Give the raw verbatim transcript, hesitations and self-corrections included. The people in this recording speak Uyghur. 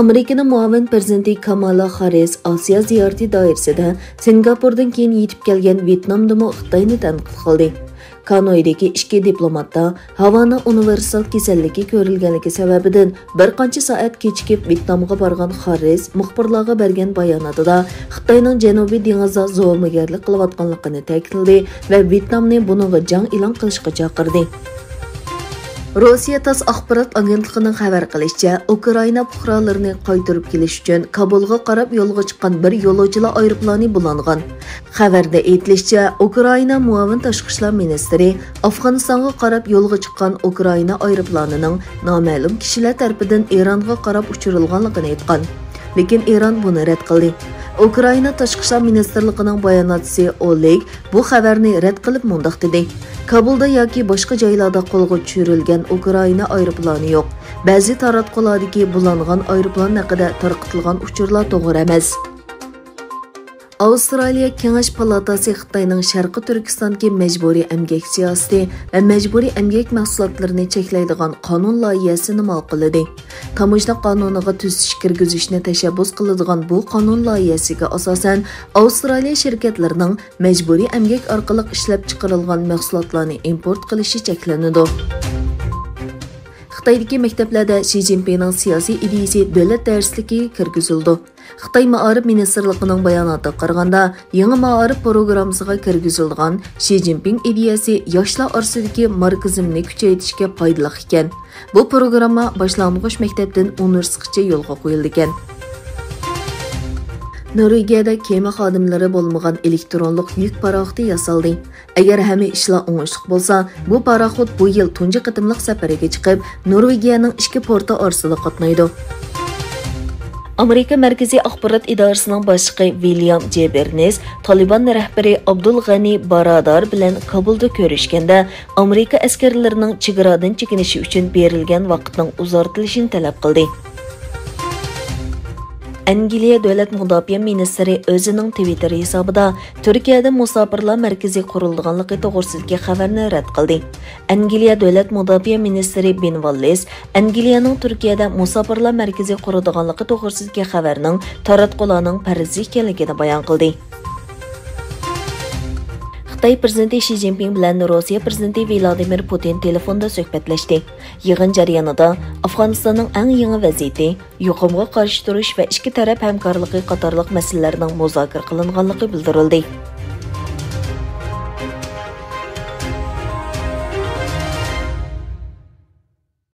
ئامېرىكىنىڭ مۇئاۋىن پىرېزىدېنتى كامالا خاررىس ئاسىيا زىيارىتى دائىرىسىدە سىنگاپوردىن كېيىن يېتىپ كەلگەن ۋيېتنامدىمۇ خىتاينى تەنقىد قىلدى. كانويدىكى ئىككى دىپلوماتتا ھاۋانا ئۇنىۋېرسال كېسەللىكى كۆرۈلگەنلىكى سەۋەبىدىن بىر قانچە سائەت كېچىكىپ ۋيېتنامغا بارغان خاررىس مۇخبىرلارغا بەرگەن باياناتىدا خىتاينىڭ جەنۇبىي دېڭىزدا زومىگەرلىك قىلىۋاتقانلىقىنى تەكىتلىدى ۋە ۋيېتنامنى بۇنىڭغا جەڭ ئېلان قىلىشقا چاقىردى. روسىيە تاس ئاخبارات ئاگېنتلىقىنىڭ خەۋەر قىلىشىچە، ئۇكرائىنا پۇقرالىرىنى قايتۇرۇپ كېلىش ئۈچۈن كابۇلغا قاراپ يولغا چىققان بىر يولۇچىلار ئايروپىلانى بۇلانغان. خەۋەردە ئېيتىلىشىچە، ئۇكرائىنا مۇئاۋىن تاشقى ئىشلار مىنىستىرى ئافغانىستانغا قاراپ يولغا چىققان ئۇكرائىنا ئايروپىلانىنىڭ نامەلۇم كىشىلەر تەرىپىدىن ئىرانغا قاراپ ئۇچۇرۇلغانلىقىنى ئېيتقان. لېكىن ئىران بۇنى رەت قىلدى. ئۇكرائىنا تاشقى ئىشلار مىنىستىرلىقىنىڭ باياناتچىسى ئولېگ بۇ خەۋەرنى رەت قىلىپ مۇنداق دېدى: «كابۇلدا ياكى باشقا جايلاردا قولغا چۈشۈرۈلگەن ئۇكرائىنا ئايروپىلانى يوق. بەزى تاراتقۇلاردىكى بۇلانغان ئايروپىلان ھەققىدە تارقىتىلغان ئۇچۇرلار توغرا ئەمەس.» ئاۋسترالىيە كېڭەش پالاتاسى خىتاينىڭ شەرقىي تۈركىستاندىكى مەجبۇرىي ئەمگەك سىياسىتى ۋە مەجبۇرىي ئەمگەك مەھسۇلاتلىرىنى چەكلەيدىغان قانۇن لايىھەسىنى ماقۇللىدى. تاموژنا قانۇنىغا تۈزىتىش كىرگۈزۈشنى تەشەببۇس قىلىدىغان بۇ قانۇن لايىھەسىگە ئاساسەن، ئاۋسترالىيە شىركەتلىرىنىڭ مەجبۇرىي ئەمگەك ئارقىلىق ئىشلەپچىقىرىلغان مەھسۇلاتلارنى ئىمپورت قىلىشى چەكلىنىدۇ. خىتايدىكى مەكتەپلەردە شى جىنپىڭنىڭ سىياسىي ئىدىيىسى دۆلەت دەرسلىكىگە كىرگۈزۈلىدۇ. خىتاي مائارىپ مىنىستىرلىقىنىڭ باياناتىغا قارىغاندا، يېڭى مائارىپ پروگراممىسىغا كىرگۈزۈلىدىغان شى جىنپىڭ ئىدىيەسى ياشلار ئارىسىدىكى ماركسىزمنى كۈچەيتىشكە پايدىلىق ئىكەن. بۇ پروگرامما باشلانغۇچ مەكتەپتىن ئۇنىۋېرسىتېتقىچە يولغا قويۇلىدىكەن. نورۋېگىيەدە كېمە خادىملىرى بولمىغان ئېلېكترونلۇق يۈك پاراخوتى ياسالدى. ئەگەر ھەممە ئىشلار ئوڭۇشلۇق بولسا، بۇ پاراخوت بۇ يىل تۇنجى قېتىملىق سەپىرىگە چىقىپ، نورۋېگىيەنىڭ ئىككى پورتى ئارىسىدا قاتنايدۇ. ئامېرىكا مەركىزىي ئاخبارات ئىدارىسىنىڭ باشلىقى ۋىليام جې بېرنس تالىبان رەھبىرى ئابدۇل غەنى بارادار بىلەن كابۇلدا كۆرۈشكەندە، ئامېرىكا ئەسكەرلىرىنىڭ چېگرادىن چېكىنىشى ئۈچۈن بېرىلگەن ۋاقىتنىڭ ئۇزارتىلىشىنى تەلەپ قىلدى. ئەنگلىيە دۆلەت مۇداپىئە مىنىستىرى ئۆزىنىڭ تىۋىتتېر ھېسابىدا تۈركىيەدە مۇساپىرلار مەركىزى قۇرۇلىدىغانلىقى توغرىسىدىكى خەۋەرنى رەت قىلدى. ئەنگلىيە دۆلەت مۇداپىئە مىنىستىرى بېن ۋاللېس ئەنگلىيەنىڭ تۈركىيەدە مۇساپىرلار مەركىزى قۇرىدىغانلىقى توغرىسىدىكى خەۋەرنىڭ تاراتقۇلارنىڭ پەرىزى ئىكەنلىكىنى بايان قىلدى. خىتاي پىرېزىدېنتى شى جىنپىڭ بىلەن روسىيە پىرېزىدېنتى ۋىلادىمىر پۇتىن تېلېفوندا سۆھبەتلەشتى. يىغىن جەريانىدا ئافغانىستاننىڭ ئەڭ يېڭى ۋەزىيىتى، يۇقۇمغا قارشى تۇرۇش ۋە ئىككى تەرەپ ھەمكارلىقى قاتارلىق مەسىلىلەرنىڭ مۇزاكىرە قىلىنغانلىقى بىلدۈرۈلدى.